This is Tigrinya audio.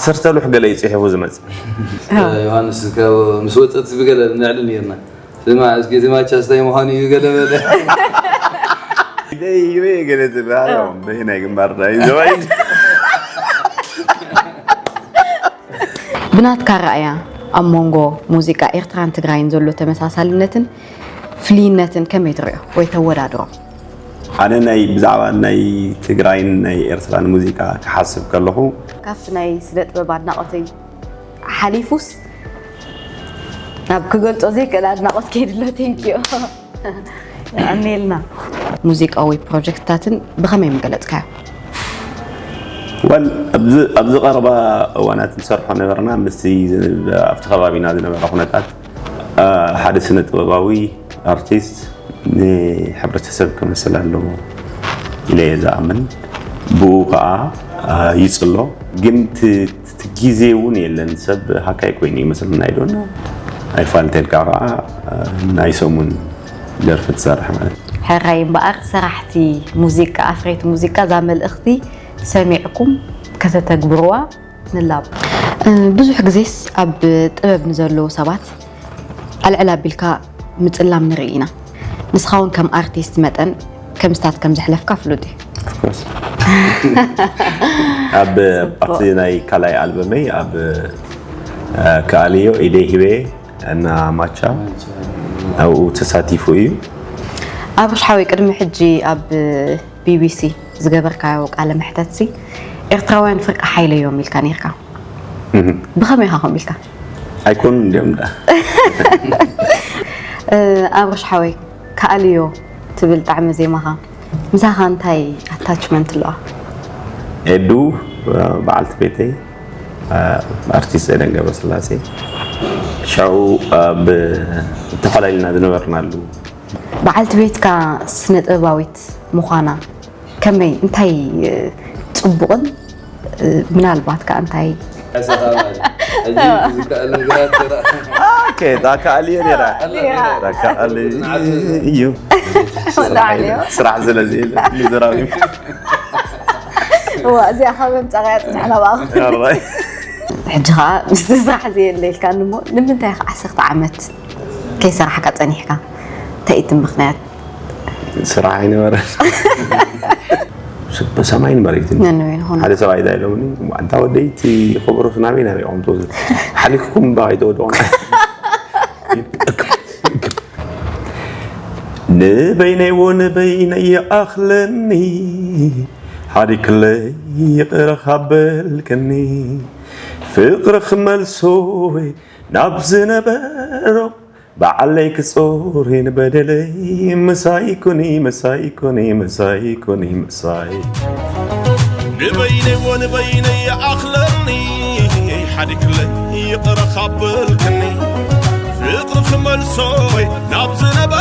ሰርተሉሕ ገለ ይጽሕፉ ዝመጽእ። ዮሃንስ ካብ ምስ ወፀት ብገለ ንዕልል ነርና። ስማ እስኪ እዚ ማቻ ስታይ ምዃኑ እዩ ገለ በለ። ኢደይ ይበይ ገለ ዝበሃል በይናይ ግንባር ዳይ ዘባይ ብናትካ ረኣያ ኣብ መንጎ ሙዚቃ ኤርትራን ትግራይን ዘሎ ተመሳሳልነትን ፍልይነትን ከመይ ትሪኦ ወይ ተወዳድሮ? ኣነ ናይ ብዛዕባ ናይ ትግራይን ናይ ኤርትራን ሙዚቃ ክሓስብ ከለኹ ካብቲ ናይ ስነ ጥበብ ኣድናቆተይ ሓሊፉስ ናብ ክገልጾ ዘይክእል ኣድናቆት ከይድሎ። ቴንኪዮ ኣሜልና። ሙዚቃዊ ፕሮጀክትታትን ብኸመይ ምገለጽካዮ? ወል ኣብዚ ኣብዚ ቀረባ እዋናት ንሰርሖ ነበርና ምስቲ ዝን- ኣብቲ ከባቢና ዝነበረ ኩነታት አ፣ ሓደ ስነ ጥበባዊ ኣርቲስት ንሕብረተሰብ ክመስል ኣለዎ ኢለ እየ ዝኣምን። ብኡ ከዓ አ፣ ይፅሎ። ግን እቲ እቲ ግዜ እውን የለን። ሰብ ሃካይ ኮይኑ ይመስለና ኣይዶና ኣይፋልተልካ ከዓ አ፣ ናይ ሰሙን ደርፊ ትሰርሕ ማለት እዩ። ሕራይ እምበኣር ሰራሕቲ ሙዚቃ ኣፍረይቲ ሙዚቃ እዛ መልእኽቲ ሰሚዕኩም ከተተግብርዋ ንላቦ። ብዙሕ ግዜስ ኣብ ጥበብ ንዘለዉ ሰባት ኣልዕል ኣቢልካ ምጽላም ንርኢ ኢና። ንስኻ እውን ከም ኣርቲስት መጠን ከም ስታት ከም ዘሕለፍካ ፍሉጥ እዩ። ኣብ ኣብቲ ናይ ካልኣይ ኣልበመይ ኣብ ከኣልዮ ኢደይ ሂበ እና ማቻ ኣብኡ ተሳቲፉ እዩ። ኣብርሽ ሓወይ ቅድሚ ሕጂ ኣብ ቢቢሲ ዝገበርካዮ ቃለ መሕተትሲ ኤርትራውያን ፍርቂ ሓይለ እዮም ኢልካ ነርካ። ብኸመይ ኢኻ ከምኡ ኢልካ? ኣይኮኑን እንዲኦም ዳ ኣብርሽ ሓወይ ከኣልዮ ትብል ጣዕመ ዜማኻ ምሳኻ እንታይ ኣታችመንት ኣለዋ? ኤዱ በዓልቲ ቤተይ ኣርቲስት ኤደን ገብረስላሴ ሽዑ ኣብ ተፈላለና ዝነበርናሉ በዓልቲ ቤትካ ስነ ጥበባዊት ምዃና ከመይ እንታይ ጽቡቕን ምናልባት ከኣ እንታይ ዝከኣል ነገራት ኦኬ ዳካ ኣልዮ ነራ ዳካ ኣልዮ እዩ ስራሕ ስለዚ ንዘራዊ እዋ እዚኣ ካብ ምምፃእ እያ ፅናሕና ብኣኹም ሕጂ ከዓ ምስቲ ስራሕ ዘየለ ኢልካኒ እሞ ንምንታይ ከዓ ዓሰርተ ዓመት ከይሰራሕካ ፀኒሕካ እንታይ እቲ ምክንያት ስራሕ ኣይነበረ ሰማይን መሬትን ነንበይን ኾነ ሓደ ሰብኣይ እንታይ ኢሎምኒ ኣንታ ወደይ እቲ ከበሮስ ናበይ ናበይ ኢኹም ትወስዱ ሓሊፍኩም እባ ኣይተወድቑና ንበይነይ ዎ ንበይነይ ይኣኽለኒ ሓዲክለይ ይቕረ ካበልክኒ ፍቕሪ ክመልሶ ናብ ዝነበሮ ባዕለይ ክጾሪ ንበደለይ ምሳይ ኩኒ ምሳይ ኩኒ ምሳይ ኩኒ ምሳይ ንበይነይ ወንበይነይ ይኣኽለኒ ሓዲክለይ ይቕረ ካበልክኒ ፍቕሪ ክመልሶ ናብ ዝነበ